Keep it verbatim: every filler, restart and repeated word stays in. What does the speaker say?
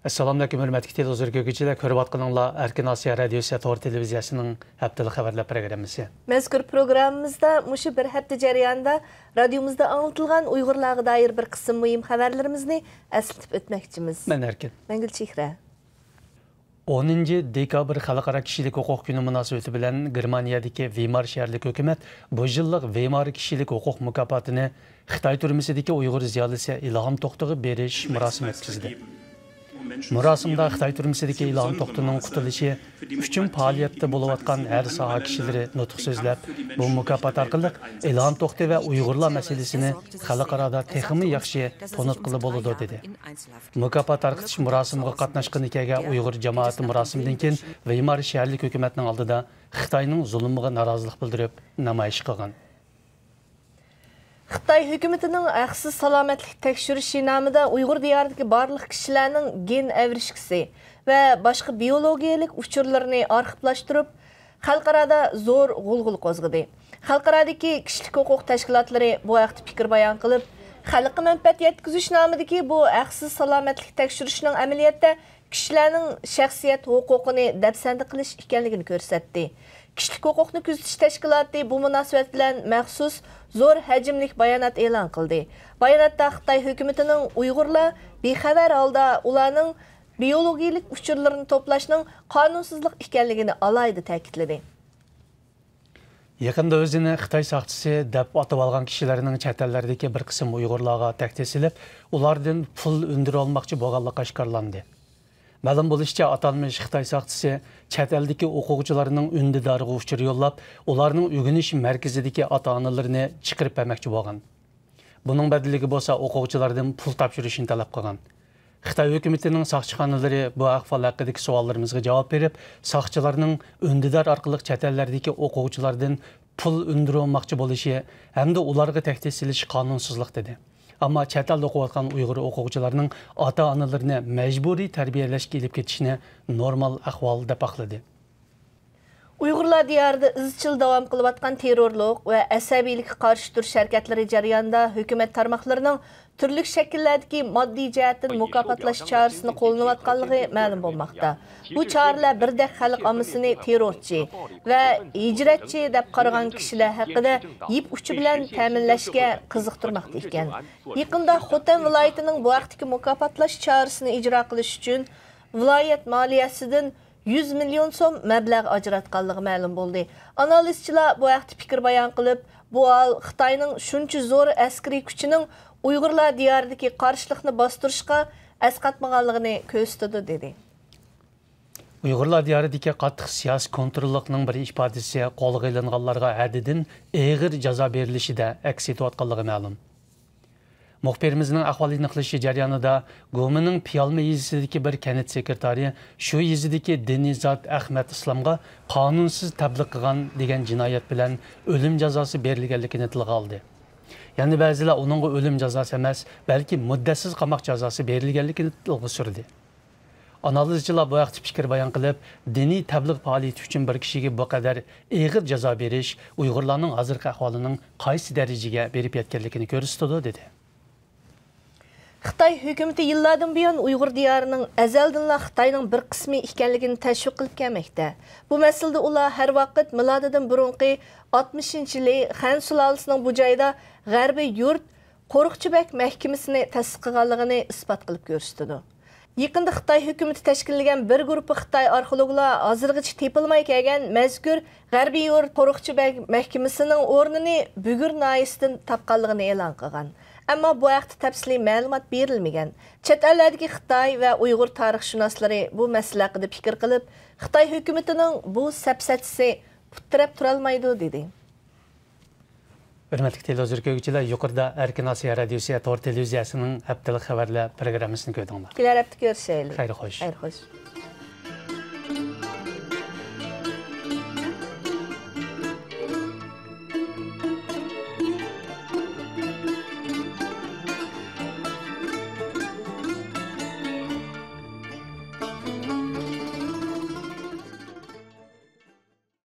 ئەسسالامۇئەلەيكۇم، ھۆرمەتلىك تېلېۋىزور كۆرگۈچىلەر، كۆرۈۋاتقىنىڭلار ئەركىن ئاسىيا رادىيوسى تور تېلېۋىزىيەسىنىڭ ھەپتىلىك خەۋەرلەر پروگراممىسى. مەزكۇر پروگراممىمىزدا مۇشۇ بىر ھەپتە جەريانىدا رادىيومىزدا ئاڭلىتىلغان ئۇيغۇرلارغا دائىر بىر قىسىم مۇھىم خەۋەرلىرىمىزنى ئەسلىتىپ ئۆتمەكچىمىز. مەن ئەركىن. مەن گۈلچېھرە. ئونىنچى دېكابىر خەلقئارا كىشىلىك ھوقۇق كۈنى مۇناسىۋىتى بىلەن گېرمانىيەدىكى ۋىيمار شەھەرلىك ھۆكۈمەت بۇ يىللىق ۋىيمار كىشىلىك ھوقۇق مۇكاپاتىنى خىتاي تۈرمىسىدىكى ئۇيغۇر زىيالىيسى ئىلھام توختىغا بېرىش مۇراسىمى ئۆتكۈزدى. مۇراسىمدا خىتاي تۈرمىسىدىكى ئىلھام توختىنىڭ قۇتۇلۇشى ئۈچۈن پائالىيەتتە بولۇۋاتقان ھەر ساھە كىشىلىرى نۇتۇق سۆزلەپ، بۇ مۇكاپات ئارقىلىق ئىلھام توختى ۋە ئۇيغۇرلار مەسىلىسىنى خەلقئارادا تېخىمۇ ياخشى تونۇتقىلى بولىدۇ، دېدى. مۇكاپات تارقىتىش مۇراسىمىغا قاتناشقىنى كەلگەن ئۇيغۇر جامائىتى مۇراسىمدىن كېيىن ۋىيمار شەھەرلىك ھۆكۈمەتنىڭ ئالدىدا خىتاينىڭ زۇلۇمىغا نارازىلىق بىلدۈرۈپ نامايىش قىلغان. خىتاي ھۆكۈمىتىنىڭ ھەقسىز سالامەتلىك تەكشۈرۈشى نامىدا ئۇيغۇر دىيارىدىكى بارلىق كىشىلەرنىڭ گېن ئەۋرىشكىسى ۋە باشقا بىيولوگىيەلىك ئۇچۇرلىرىنى ئارخىپلاشتۇرۇپ، خەلقئارادا زور غۇلغۇلا قوزغىدى. خەلقئارادىكى كىشىلىك ھوقۇق تەشكىلاتلىرى بۇ ھەقتە پىكىر بايان قىلىپ، خەلققە مەنپەئەت يەتكۈزۈش نامىدىكى بۇ ھەقسىز سالامەتلىك تەكشۈرۈشنىڭ ئەمەلىيەتتە كىشىلەرنىڭ شەخسىيەت ھوقۇقىنى دەپسەندە قىلىش ئىكەنلىكىنى كۆرسەتتى. كىشىلىك ھوقۇقنى كۆزىتىش تەشكىلاتى بۇ مۇناسىۋەت بىلەن مەخسۇس زور ھەجىملىك بايانات ئېلان قىلدى. باياناتتا خىتاي ھۆكۈمىتىنىڭ ئۇيغۇرلار بىخەۋەر ھالدا ئۇلارنىڭ بىيولوگىيەلىك ئۇچۇرلىرىنى توپلاشنىڭ قانۇنسىزلىق ئىكەنلىكىنى ئالاھىدە تەكىتلىدى. يېقىندا ئۆزىنى خىتاي ساقچىسى دەپ ئاتىۋالغان كىشىلەرنىڭ چەت ئەللەردىكى بىر قىسىم ئۇيغۇرلارغا تەھدىت سېلىپ، ئۇلاردىن پۇل ئۈندۈرۈۋالماقچى بولغانلىقى ئاشكارىلاندى. مەلۇم بولۇشىچە، ئاتالمىش خىتاي ساقچىسى چەت ئەلدىكى ئوقۇغۇچىلارنىڭ ئۈندىدارىغا ئۇچۇر يوللاپ، ئۇلارنىڭ ئۆگىنىش مەركىزىدىكى ئاتا-ئانىلىرىنى چىقىرىپ بەرمەكچى بولغان. بۇنىڭ بەدىلىگە بولسا ئوقۇغۇچىلاردىن پۇل تاپشۇرۇشنى تەلەپ قىلغان. خىتاي ھۆكۈمىتىنىڭ ساقچىخانىلىرى بۇ ئەھۋال ھەققىدىكى سوئاللىرىمىزغا جاۋاب بېرىپ، ساقچىلارنىڭ ئۈندىدار ئارقىلىق چەت ئەللەردىكى ئوقۇغۇچىلاردىن پۇل ئۈندۈرۈۋالماقچى بولۇشى ھەمدە ئۇلارغا تەھدىت سېلىش قانۇنسىزلىق دېدى. ئەمما چەت ئەلدە ئوقۇۋاتقان ئۇيغۇر ئوقۇغۇچىلارنىڭ ئاتا-ئانىلىرىنى مەجبۇرىي تەربىيەلەشكە ئېلىپ كېتىشىنى نورمال ئەھۋال دەپ ئاقلىدى. ئۇيغۇرلار دىيارىدا ئىزچىل داۋام قىلىۋاتقان تېررورلۇق ۋە ئەسەبىيلىككە قارشى تۇرۇش ھەرىكەتلىرى جەريانىدا ھۆكۈمەت تارماقلىرىنىڭ تۈرلۈك شەكىللەردىكى ماددىي جەھەتتىن مۇكاپاتلاش چارىسىنى قوللىنىۋاتقانلىقى مەلۇم بولماقتا. بۇ چارىلەر بىردەك خەلق ئاممىسىنى تېررورچى ۋە ھىجرەتچى دەپ قارىغان كىشىلەر ھەققىدە يىپ ئۇچى بىلەن تەمىنلەشكە قىزىقتۇرماقتا ئىكەن. يېقىندا خوتەن ۋىلايىتىنىڭ بۇ ھەقتىكى مۇكاپاتلاش چارىسىنى ئىجرا قىلىش ئۈچۈن ۋىلايەت مالىيەسىدىن يۈز مىليون سوم مەبلەغ ئاجراتقانلىقى مەلۇم بولدى. ئانالىزچىلار بۇ ھەقتە پىكىر بايان قىلىپ، بۇ ھال خىتاينىڭ شۇنچە زور ئەسكىرىي كۈچىنىڭ ئۇيغۇرلار دىيارىدىكى قارشىلىقنى باستۇرۇشقا ئەسقاتمىغانلىقىنى كۆرسىتىدۇ، دېدى. ئۇيغۇرلار دىيارىدىكى قاتتىق سىياسىي كونتروللۇقنىڭ بىر ئىپادىسى قولغا ئېلىنغانلارغا ھەددىدىن ئېغىر جازا بېرىلىشىدە ئەكس ئېتىۋاتقانلىقى مەلۇم. مۇخبىرىمىزنىڭ ئەھۋال ئېنىقلىشى جەريانىدا گۇمىنىڭ پىيالما يېزىسىدىكى بىر كەنت سېكرېتارى شۇ يېزىدىكى دىنىي زات ئەخمەت ئىسلامغا قانۇنسىز تەبلىغ قىلغان دېگەن جىنايەت بىلەن ئۆلۈم جازاسى بېرىلگەنلىكىنى تىلغا ئالدى. يەنە بەزىلەر ئۇنىڭغا ئۆلۈم جازاسى ئەمەس، بەلكى مۇددەتسىز قاماق جازاسى بېرىلگەنلىكىنى ئىلغا سۈردى. ئانالىزچىلار بۇ ھەقتە پىكىر بايان قىلىپ، دىنىي تەبلىغ پائالىيىتى ئۈچۈن بىر كىشىگە بۇ قەدەر ئېغىر جازا بېرىش ئۇيغۇرلارنىڭ ھازىرقى ئەھۋالىنىڭ قايسى دەرىجىگە بېرىپ يەتكەنلىكىنى كۆرسىتىدۇ، دېدى. خىتاي ھۆكۈمىتى يىللاردىن بۇيان ئۇيغۇر دىيارىنىڭ ئەزەلدىنلا خىتاينىڭ بىر قىسمى ئىكەنلىكىنى تەشۋىق قىلىپ كەلمەكتە. بۇ مەسىلىدە ئۇلار ھەر ۋاقىت مىلادىدىن بۇرۇنقى ئاتمىشىنچى يىلى خەن سۇلالىسىنىڭ بۇ جايدا غەربىي يۇرت قورۇقچى بەگ مەھكىمىسىنى تەسىس قىلغانلىقىنى ئىسپات قىلىپ كۆرسىتىدۇ. يېقىندا خىتاي ھۆكۈمىتى تەشكىللىگەن بىر گۇرۇپپا خىتاي ئارخېئولوگلار ھازىرغىچە تېپىلماي كەلگەن مەزكۇر غەربىي يۇرت قورۇقچى بەگ مەھكىمىسىنىڭ ئورنىنى بۈگۈر ناھىيەسىدىن تاپقانلىقىنى ئېلان قىلغان. ئەمما بۇ ھەقتە تەپسىلىي مەلۇمات بېرىلمىگەن. چەت ئەللەردىكى خىتاي ۋە ئۇيغۇر تارىخشۇناسلىرى بۇ مەسىلە ھەققىدە پىكىر قىلىپ، خىتاي ھۆكۈمىتىنىڭ بۇ سەپسەتىسى پۇت تىرەپ تۇرالمايدۇ، دېدى. ھۆرمەتلىك تېلېۋىزور كۆرگۈچىلەر، يۇقىرىدا ئەركىن ئاسىيا رادىيوسى تور تېلېۋىزىيەسىنىڭ ھەپتىلىك خەۋەرلەر پروگراممىسىنى كۆردۈڭلار. كېلەر ھەپتە كۆرۈشەيلى. خەير خوش. خەير خوش.